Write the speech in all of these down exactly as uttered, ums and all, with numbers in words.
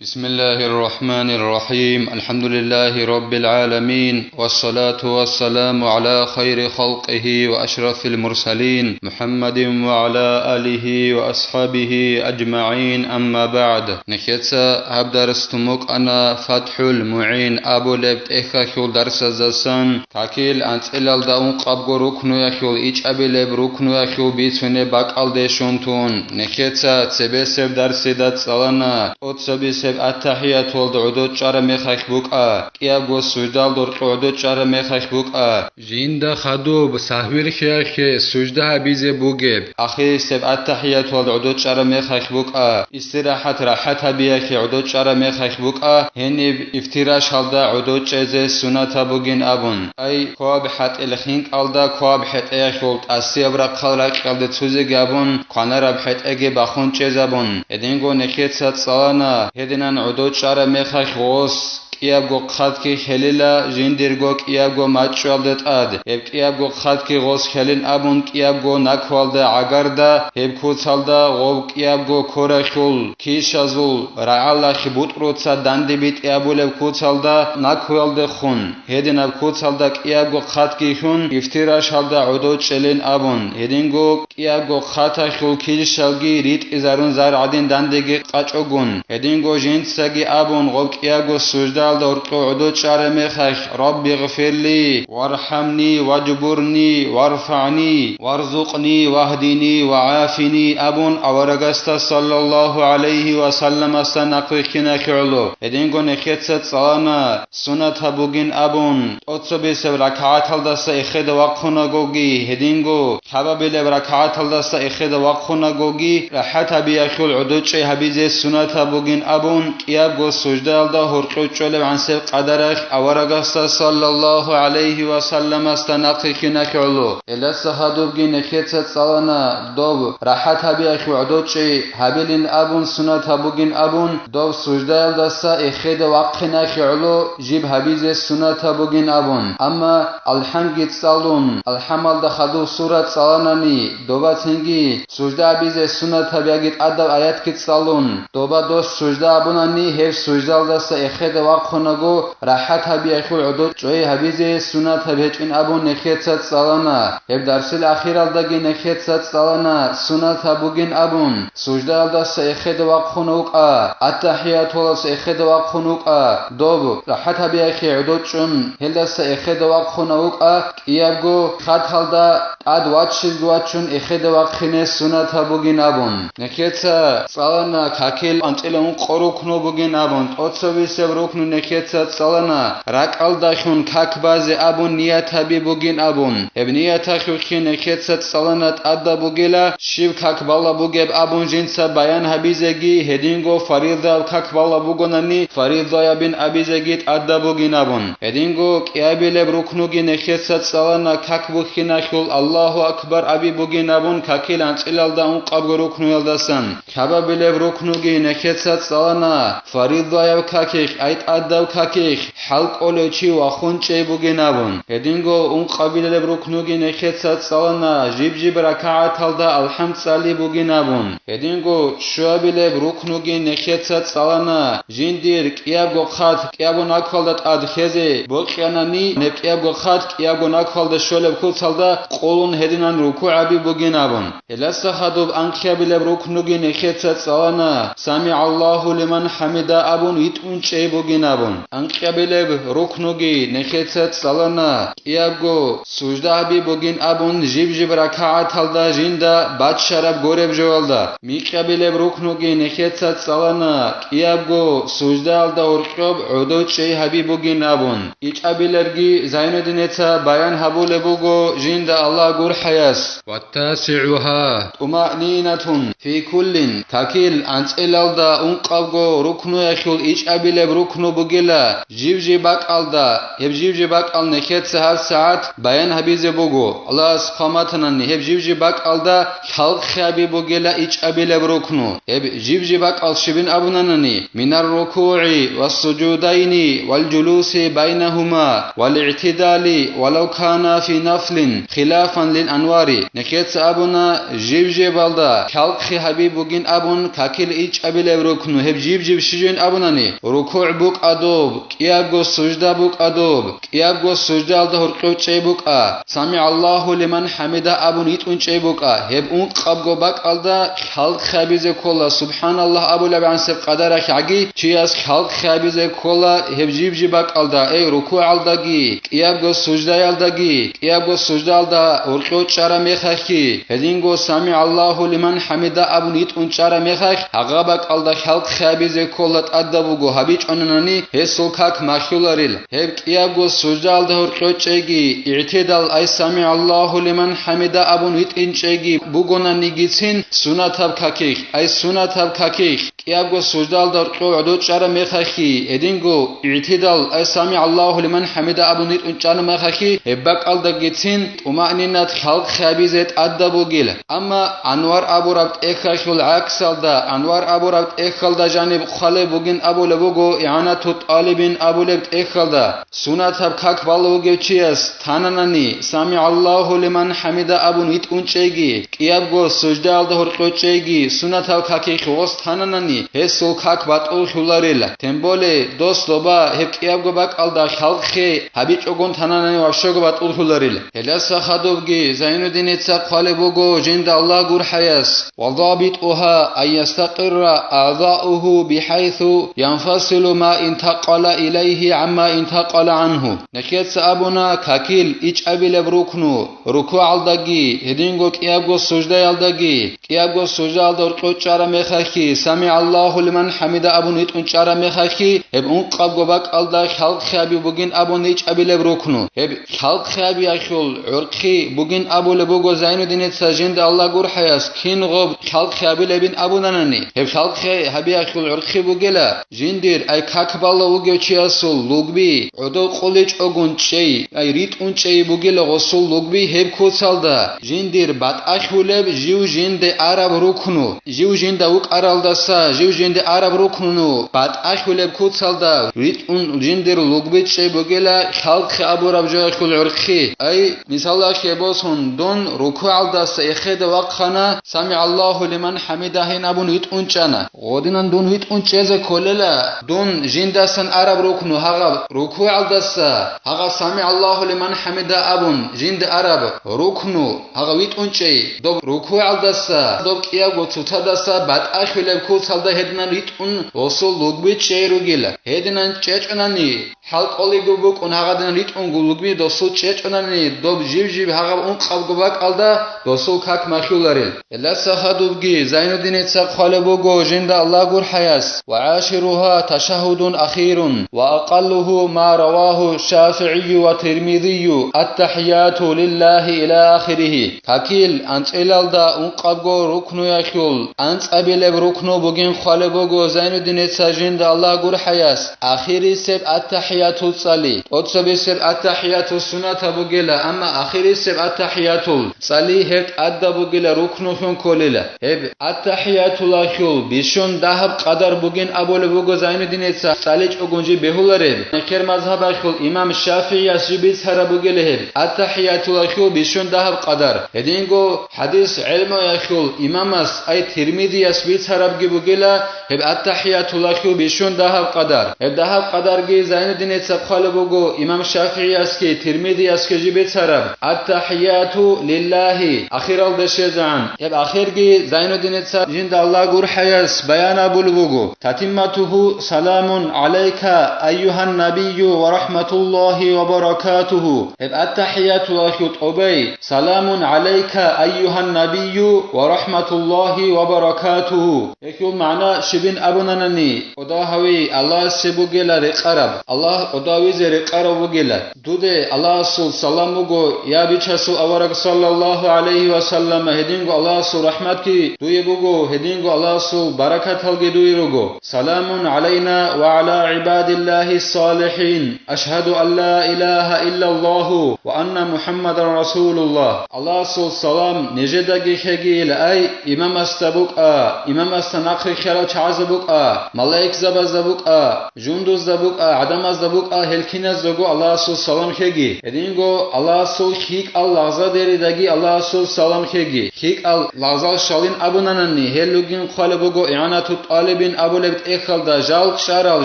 بسم الله الرحمن الرحيم. الحمد لله رب العالمين. والصلاة والسلام على خير خلقه وأشرف المرسلين محمد وعلى آله وأصحابه أجمعين. أما بعد. Нехеца гьаб дарс тумукъана ФатхӀул МугӀин абулеб тӀехьалъул дарсаздасан. Какил анцӀилалда ункъабго рукнуялъул ичӀабилеб рукнуялъул бицунеб бакӀалде щун тун, нехеца цебесеб дарсида цӀалана, тӀоцебесеб аттахӀиятулда гӀодо чӀараб мехалъ букӀа, кӀиябго суждалда гьоркьо гӀодо чӀараб мехалъ букӀа, жинда хадуб сагьвилъиялъе сужда гьабизе бугеб, ахирисеб аттахӀиятулда гӀодо чӀараб мехалъ букӀа, истирахӀат рахӀат гьабиялъе гӀодо чӀараб мехалъ букӀа, гьениб ифтирашалда гӀодо чӀезе сунатаб бугин абун. Ай, кваб хӀатӀил хинкӀалда кваб хӀетӀеялъул тӀасияб рахъал ракьалде цузеги абун, кванараб хӀетӀеги бахун чӀезабун. Гьединго нехеца цӀалана, гьединан гӀодо чӀараб мехалъ гъос кӀиябго хъатги хьелила жиндирго кӀиябго мачӀчӀуялда тӀад. Гьеб кӀиябго хъатги гъос хьелин абун кӀиябго наквалда гӀагарда, гьеб куцалда гъоб кӀиябго корахьул кишазул рагӀалахъ бутӀруца данде битӀи абулеб куцалда наквалдехун, гьединаб куцалда кӀиябго хъатги хьун, ифтирашалда гӀодо чӀелин абун, гьединго кӀиябго хъатахьул килщалги ритӀизарун зар гӀадин дандеги къачӀогун, гьединго жинцаги абун гъоб кӀиябго суждалда гьоркьо гӀодо чӀараб мехалъ, Рабби гъфирли, вархӀамни, ваджбурни, варфагӀни, варзукъни, вагьдини, вагӀафини абун аварагасда саллаллагьу гӀалайгьи ва салламасда нахъвихьиналъе гӀоло. Гьединго нехеца цӀалана, сунатаб бугин абун, тӀоцебесеб ракагӀаталдаса эхеда вахъунагоги, гьединго лъабабилеб ракагӀаталдаса эхеда вахъунагоги, рахӀат гьабиялъул гӀодочӀей гьабизе сунатаб бугин абун, кӀиябго суждаялда гьоркьов чӀолеб гӀансеб къадаралъ аварагасда саллаллагьу гӀалайгьи ва салламасда нахъвихьиналъе гӀоло. Гьелдаса гьадубги нехеца цӀалана, доб рахӀат гьабиялъул гӀодочӀей гьабилин абун, сунатаб бугин абун, доб суждаялдаса эхеде вахъиналъе гӀоло жиб гьабизе сунатаб бугин абун. Амма алхӀамги цӀалун, алхӀамалда хадуб сура цӀаланани, доба цинги сужда гьабизе сунатаб яги тӀадаб аятги цӀалун, доба дос сужда гьабунани, гьеб суждалдаса эхеде вахъунаго, рахӀат гьабиялъул гӀодочӀей гьабизе сунатаб гьечӀин абун нехеца цӀалана. Гьеб дарсил ахиралдаги нехеца цӀалана, сунатаб бугин абун, суждаялдаса эхеде вахъун вукӀа, аттахӀиятулас эхеде вахъун вукӀа, доб рахӀат гьабиялъе гӀодочӀун, гьелдаса эхеде вахъуна вукӀа, кӀиябго хаталда тӀад ваччизги вачун эхеде вахъине сунатаб бугин абун. Нехеца цӀалана какил анцӀила ункъо рукну бугин абун, тӀоцевесеб рукну нехеца цӀалана, ракӀалдалъун как базе абун ният гьаби бугин абун. Гьеб нияталъухъе нехеца цӀалана тӀадаб бугила, щиб как балеб бугеб абун жинца баян гьабизеги, гьединго фаризаяб как балеб бугонани, фаризаябин абизеги тӀадаб бугин абун. Гьединго кӀиабилеб рукнуги нехеца цӀалана как бухьиналъул Аллагьу акбар аби бугин абун какил анцӀилалда ункъабго рукнуялдасан. Лъабабилеб рукнуги нехеца цӀалана, фаризаяб какихъ, ай тӀадаб какихъ, хӀал кӀолев чи вахун чӀей бугин абун. Гьединго ункъабилеб рукнуги нехеца цӀалана, жиб-жиб ракагӀаталда алхӀам цӀали бугин абун. Гьединго щуабилеб рукнуги нехеца цӀалана, жиндир кӀиябго хъат кӀиябго наквалда тӀад хезе бокьанани, неб кӀиябго хъат кӀиябго наквалда щолеб куцалда къулун гьединан рукугӀаби бугин абун. Гьелдаса хадуб анкьабилеб рукнуги нехеца цӀалана, «СамигӀаллагьу лиман хӀамида» абун витӀун чӀей бугин абун. Анкьабилеб рукнуги нехеца цӀалана, кӀиябго сужда гьаби бугин абун жиб-жиб ракагӀаталда жинда баччараб гореб жоялда. Микьабилеб рукнуги нехеца цӀалана, кӀиябго суждаялда гьоркьоб гӀодов чӀей гьаби бугин абун. ИчӀабилебги Зайнуддинеца баян гьабулеб буго жинда Аллагь гурхӀаяс. ВаттасигӀугьа тӀумаънинатун фи куллин, какил анцӀилалда ункъабго рукнуялъул ичӀабилеб рукну бугила, жиб бакӀалда, гьеб жиб-жиб бакӀал нехеца гьаб сагӀат баян гьабизе буго. Аллагьас хъван батанани, гьеб жиб-жиб бакӀалда хӀалкъ гьаби бугила ичӀабилеб рукну. Гьеб жиб-жиб бакӀал щибин абунанани, من الركوع والسجودين والجلوس بينهما والاعتدال ولو كان في نفل خلافا للأنوار. Нехеца абуна, жиб-жибалда хӀалкъ гьаби бугин абун какил ичӀабилеб рукну, гьеб жиб-жиб щибин абунани, рукугӀ букӀа доб, кӀиябго сужда букӀа доб, кӀиябго суждаялда гьоркьов чӀей букӀа, «СамигӀаллагьу лиман хӀамида» абун йитӀун чӀей букӀа, гьеб ункъабго бакӀалда хӀалкъ гьабизе ккола, «СубхӀаналлагь» абулеб гӀансеб къадаралъ гӀаги, чияс хӀалкъ гьабизе ккола гьеб жиб-жиб бакӀалда, эй, рукугӀалдаги, кӀиябго суждаялдаги, кӀиябго суждаялда гьоркьов чӀараб мехалъги, гьединго «СамигӀаллагьу лиман хӀамида» абун йитӀун чӀараб мехалъ, гьагъа бакӀалда хӀалкъ гьабизе ккола тӀадаб буго, гьабичӀонанани гьесул как махьуларил. Гьеб кӀиябго суждаялда гьоркьов чӀейги, игӀтидал, ай «СамигӀаллагьу лиман хӀамида» абун витӀин чӀейги бугонанигицин сунатаб какихь, ай сунатаб какихь, кӀиябго суждаялда гьоркьов гӀодов чӀараб мехалъги, гьединго игӀтидал, ай «СамигӀаллагьу лиман хӀамида» абун витӀун чӀараб мехалъги, гьеб бакӀалдагицин тӀумаънинат хӀалкъ гьабизе тӀадаб бугила. Амма Анвар абураб тӀехьалъул гӀаксалда, Анвар абураб тӀехьалда жаниб хъвалеб бугин абулеб буго, ИгӀанату тӀалибин абулеб тӀехьалда, сунатаб как балев вугев чияс тананани, «СамигӀаллагьу лиман хӀамида» абун витӀун чӀейги, кӀиябго суждаялда гьоркьов чӀейги, сунатаб какихь гъос тананани, гьесул как батӀуллъуларила. Тем более, дос доба гьеб кӀиябго бакӀалда хӀалкъ гьабичӀогун тананани, вообще-го батӀуллъуларила. Гьелдаса хадубги Зайнуддиница хъвалеб буго жинда Аллагь гурхӀаяс: «وضابطها أن يستقر أعضاؤه بحيث ينفصل ما انتقل إليه عما انتقل عنه». Нехеца абуна, какил ичӀабилеб рукну, рукугӀалдаги, гьединго кӀиябго суждаялдаги, кӀиябго суждаялда гьоркьов чӀараб мехалъги, «СамигӀаллагьу лиман хӀамида» абун витӀун чӀараб мехалъги, гьеб ункъабго бакӀалда хӀалкъ гьаби бугин абун ичӀабилеб рукну. Гьеб хӀалкъ гьабиялъул гӀурхъи бугин абулеб буго Зайнуддиница жинда Аллагь гурхӀаяс, кин гъоб хӀалкъ гьабилебин абунанани, гьеб хӀалкъ гьабиялъул гӀурхъи бугила, жиндир, ай как балев вугев чиясул лугби, гӀодов къуличӀогун чӀей, ай ритӀун чӀей бугила гъосул лугби гьеб куцалда, жиндир батӀалъулеб жив жинде араб рукну, жив жинда вукӀаралдаса жив жинде араб рукну батӀалъулеб куцалда ритӀун жиндир лугби чӀей бугила хӀалкъ абураб жоялъул гӀурхъи. Ай, мисалалъе босун, дун рукугӀалдаса эхеде вахъана, «СамигӀаллагьу лиман хӀамида» гьин абун витӀун чӀана. Гъодинан дун витӀун чӀезе кколела, дун жиндасан араб рукну гьагъаб рукугӀалдаса, гьагъаб «СамигӀаллагьу лиман хӀамида» абун жинда араб рукну гьагъаб витӀун чӀей, доб рукугӀалдаса, доб кӀиябго цоцадаса батӀалъулеб куцалда гьединан ритӀун гъосул лугби чӀей ругила. Гьединан чӀечӀунани, хӀалкӀолего букӀун гьагъадин ритӀун гулугби досул чӀечӀунани, доб жиб-жиб гьагъаб ункъабго бакӀалда досул как махьуларел. Гьелдаса хадубги Зайнуддиница хъвалеб буго жинда Аллагь гурхӀаяс: «وعاشرها تشهد أخير وأقله ما رواه الشافعي والترمذي التحيات لله إلى آخره». Какил анцӀилалда ункъабго рукнуялъул анцӀабилеб рукну бугин хъвалеб буго Зайнуддиница жинда Аллагь гурхӀаяс ахирисеб аттахӀиятул цӀали. ТӀоцебесеб аттахӀиятул суннатаб бугела, амма ахирисеб аттахӀиятул цӀали гьеб тӀадаб бугела рукнулъун кколела. Гьеб аттахӀиятулалъул бищун дагьаб къадар бугин абулеб буго Зайнуддиница, цӀаличӀогун жиб бегьулареб. Нехер мазгьабалъул имам ШафигӀияс жиб бицараб бугела гьеб аттахӀиятулалъул бищун дагьаб къадар. Гьединго хӀадис гӀелмуялъул имамас, ай Тирмизияс бицарабги бугела гьеб аттахӀиятулалъул бищун дагьаб къадар. Гьеб дагьаб къадарги Зайнуддиница хъвалеб буго имам ШафигӀиясги Тирмизиясги жиб бицараб: «АттахӀияту лиллагьи», ахиралда щвезегӀан. Гьеб ахирги Зайнуддиница жинда Аллагь гурхӀаяс баян абулеб буго: «تتمته سلام عليك أيها النبي ورحمة الله وبركاته». Гьеб аттахӀиятулалъул тӀубай: «سلام عليك أيها النبي ورحمة الله وبركاته». Гьелъул МагӀна щибин абунанани, кӀодо гьави Аллагьасе бугела рекъараб, Аллагь кӀодо гьавизе рекъарав вугела. Дуде Аллагьасул салам буго, я бичасул авараг, саллаллагьу гӀалайгьи ва саллама, гьединго Аллагьасул рахӀматги дуе буго, гьединго Аллагьасул баракаталги дуе руго. Саламун гӀалайна ва гӀала гӀибадиллагьи ссалихӀин. Ашгьаду ан ла илагьа иллаллагьу ва анна МухӀаммадан расулуллагь. Аллагьасул салам нижедаги хьегийила, ай, имамасда букӀа, имамасда нахъе хьарал чагӀазда букӀа, малаикзабазда букӀа, жундузда букӀа, гӀадамазда букӀа, гьел киназдаго Аллагьасул салам хьеги. Гьединго Аллагьасул хьикӀал лагъзадеридаги Аллагьасул салам хьеги. ЛъикӀал лагъзал щалин абунанани, гьел ругин хъвалеб буго игӀанату тӀалибин абулеб тӀехьалда жал чӀарал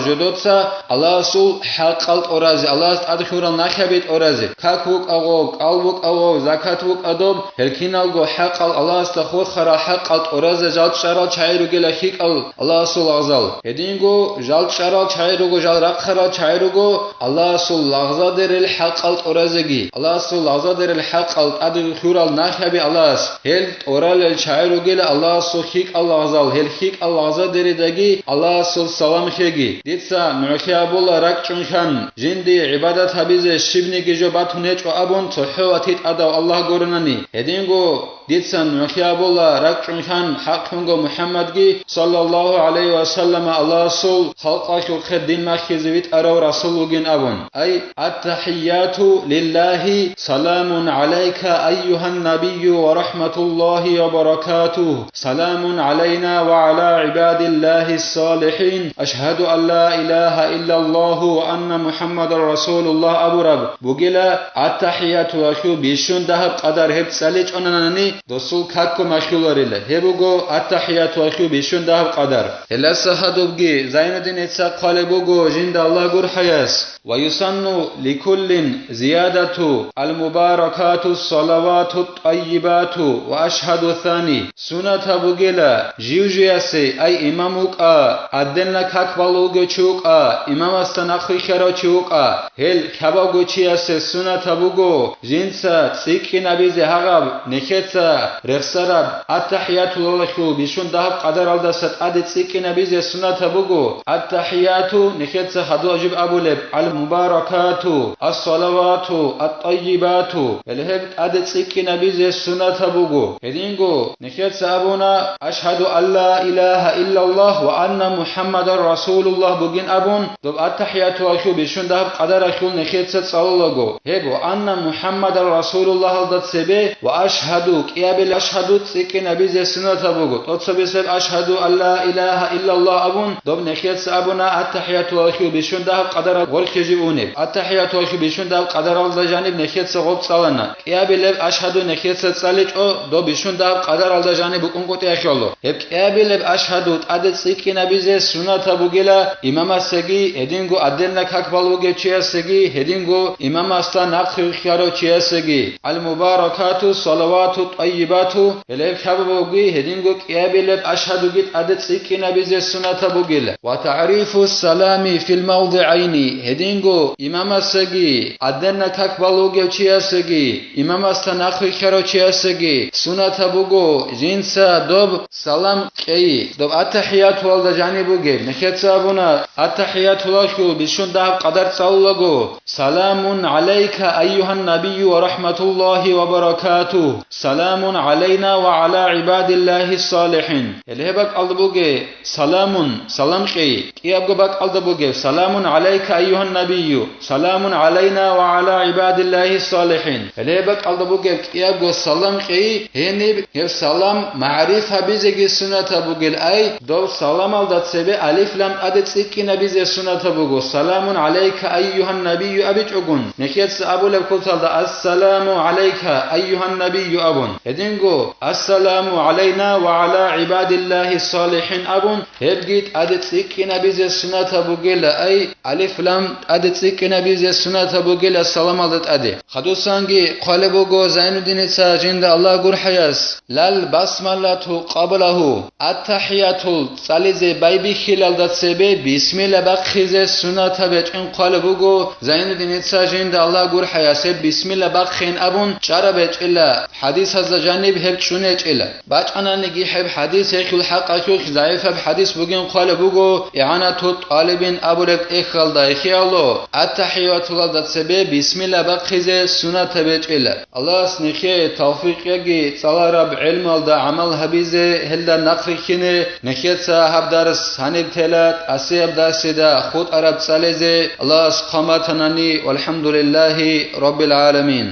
жодоца Аллагьасул хӀакъал тӀоразе, Аллагьас тӀад хьурал нахъаби тӀоразе, как вукӀа гъов, кӀал вукӀа гъов, закат вукӀа доб, гьел киналго хӀакъал, Аллагьасда хурхарал хӀакъал тӀоразе жал чӀарал чагӀи ругела лъикӀал Аллагьасул лагъзал. Гьединго жал чӀарал чагӀи руго, жал рахъарал чагӀи руго, Аллагьасул лагъзадерил хӀакъал тӀоразеги, Аллагьасул лагъзадерил хӀакъал тӀаде хьурал нахъаби Аллагьас, гьел тӀоралел чагӀи ругела Аллагьасул хьикӀал лагъзал, гьел хьикӀал лагъзадеридаги Аллагьасул салам хьеги. Дица нугӀлъи абула ракӀчӀунхъан, жинди гӀибадат гьабизе щибниги жо батун гьечӀо абун цохӀо ватитӀадав Аллагь гуронани. Гьединго Дица нугӀлъи абула ракӀчӀунлъан хӀакълъунго МухӀаммадги, саллаллагьу гӀалайгьи ва саллама, Аллагьасул халкъалъухъе дин махьизе витӀарав расул вугин абун. Ай, аттахӀияту лиллагьи, саламун гӀалайка, айюгьан набийю, ва рахӀматуллагьи ва баракатугь, саламун гӀалайна ва гӀала гӀибадиллагьи ссалихӀин, ашгьаду ан ла илагьа иллаллагьу ва анна МухӀаммадан расулуллагь абураб бугила, аттахӀиятулалъул бищун дагьаб къадар гьеб цӀаличӀонанани, досул какго махьуларила. Гьеб буго аттахӀиятулалъул бищун дагьаб къадар. Гьелдаса гьадубги Зайнуддиница хъвалеб буго жинда Аллагь гурхӀаяс: «Ва юсанну ликуллин зиядату ал-мубаракату ссалавату тӀайибату ва ашгьаду сани». Сунатаб бугела, жив-жиясе, ай имам вукӀа, гьадинна как балугев чи вукӀа, имамасда нахъвихьарав чи вукӀа, гьел лъабавго чиясе сунатаб буго, жинца цӀикӀкӀинабизе гьагъаб, нехеца рехсараб аттахӀиятулалъул бищун дагьаб къадаралдаса тӀаде цӀикӀкӀинабизе сунатаб буго. Аттахияту, нехеца хадув жиб абулеб, ал-мубаракату, ас-салавату, ат-тайибату, гьеле гьеб тӀаде цӀикӀкӀинабизе сунатаб буго. Гьединго нехеца абуна, «Ашгьаду ан ла илагьа иллаллагь ва анна МухӀаммадан расулуллагь» бугин абун, доб аттахиятулалъул бищун дагьаб къадаралъул нехеца цӀалулаго. Гьеб ва анна МухӀаммадан расулуллагьалда цебе ва ашгьаду, кӀиабилеб ашгьаду цӀикӀкӀинабизе сунатаб буго. ТӀоцебесеб ашгьаду ан ла илагьа иллаллагь абун, доб нехеца абуна аттахиятулалъул бищун дагьаб къадарал гъоркье жиб унеб. Аттахиятулалъул бищун дагьаб къадаралда жаниб нехеца гъоб цӀалана. КӀиабилеб ашгьаду нехеца цӀаличӀо, доб бищун дагьаб къадаралда жаниб букӀун къотӀиялъулъ. Гьеб кӀиабилеб ашгьаду тӀаде цӀикӀкӀинабизе сунатаб бугила имамасеги, гьединго гьадинна как балугев чиясеги, гьединго имамасда нахъвихьарав чиясеги. Ал-мубаракату, салавату, тӀайибату, гьелеб лъабабги, гьединго кӀиабилеб ашгьадуги тӀаде цӀикӀкӀинабизе сунатаб бугила. Ва тагӀрифу салами фил мавдигӀайни, гьединго имамасеги, гьадинна как балугев чиясеги, имамасда нахъвихьарав чиясеги сунатаб буго жинца доб салам кьейи, доб аттахиятулалда жаниб бугеб. Нехеца абуна, аттахиятулалъул бищун дагьаб къадар цӀалулаго: «Саламун гӀалайка, айюгьан набийю, ва рахӀматуллагьи ва баракатугь, саламун гӀалайна ва гӀала гӀибадиллагьи ссалихӀин». Гьеле гьеб бакӀалда бугеб, саламун, салам кьейи. КӀиябго бакӀалда бугеб: «Саламун гӀалайка, айюгьан набийю, саламун гӀалайна ва гӀала гӀибадиллагьи ссалихӀин». Гьеле бакӀалда бугеб кӀиябго салам кьейи, гьениб гьеб салам магӀриф гьабизеги сунатаб бугел, ай, доб саламалда цебе алиф-лам тӀаде цӀикӀкӀинабизе сунатаб буго: «Саламун гӀалайка, айюгьан набийю» абичӀогун, нехеца абулеб куталда: «Ассаламу гӀалайка, айюгьан набийю» абун. Гьединго: «Ассаламу гӀалайна ва гӀала гӀибадиллагьи ссалихӀин» абун, гьебги тӀаде цӀикӀкӀинабизе сунатаб бугела, ай, алиф-лам тӀаде цӀикӀкӀинабизе сунатаб бугела саламалда тӀаде. Хадусанги хъвалеб буго Зайнуддиница жинда Аллагь гурхӀаяс: «Лал басмалату къаблагьу», аттахиятул цӀализе байбихьилалда цебе бисмилла бахъизе сунатаб гьечӀин хъвалеб буго Зайнуддиница жинда Аллагь гурхӀаяс, гьеб бисмилла бахъин абун чӀараб гьечӀила, хӀадисазда жаниб гьеб чӀун гьечӀила. БачӀананиги гьеб хӀадис гьелъул хӀакъалъ Цо загӀипаб хадис бугин хъвалеб буго, ИгӀанату тӀалибин абулеб тӀехьалда ихияло, аттахӀиятулалда цебе бисмилла бахъизе суннатаб гьечӀила. Аллагьас нехее тавфикъ яги цӀалараб гӀелмалда гӀамал гьабизе, гьелда нахъ рихьине. Нехеца гьаб дарс гьаниб тела, тӀасияб дарсида хутӀараб цӀализе Аллагьас хъван батанани, валхӀамдулиллагьи раббил гӀаламин.